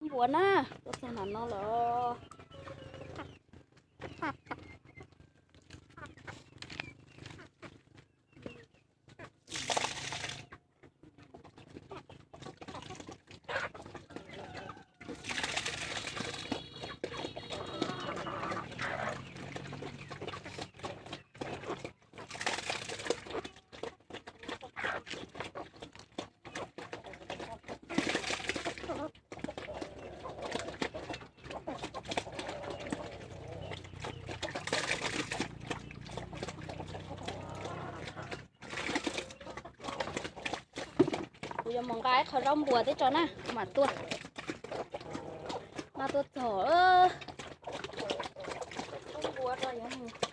Npuas na, tuaj txog nram no lawm. Kuv yuav mus nqa ib qho zaub npuas teb tso na, mam tuaj, mam tuaj txog zaub npuas rau yuav mus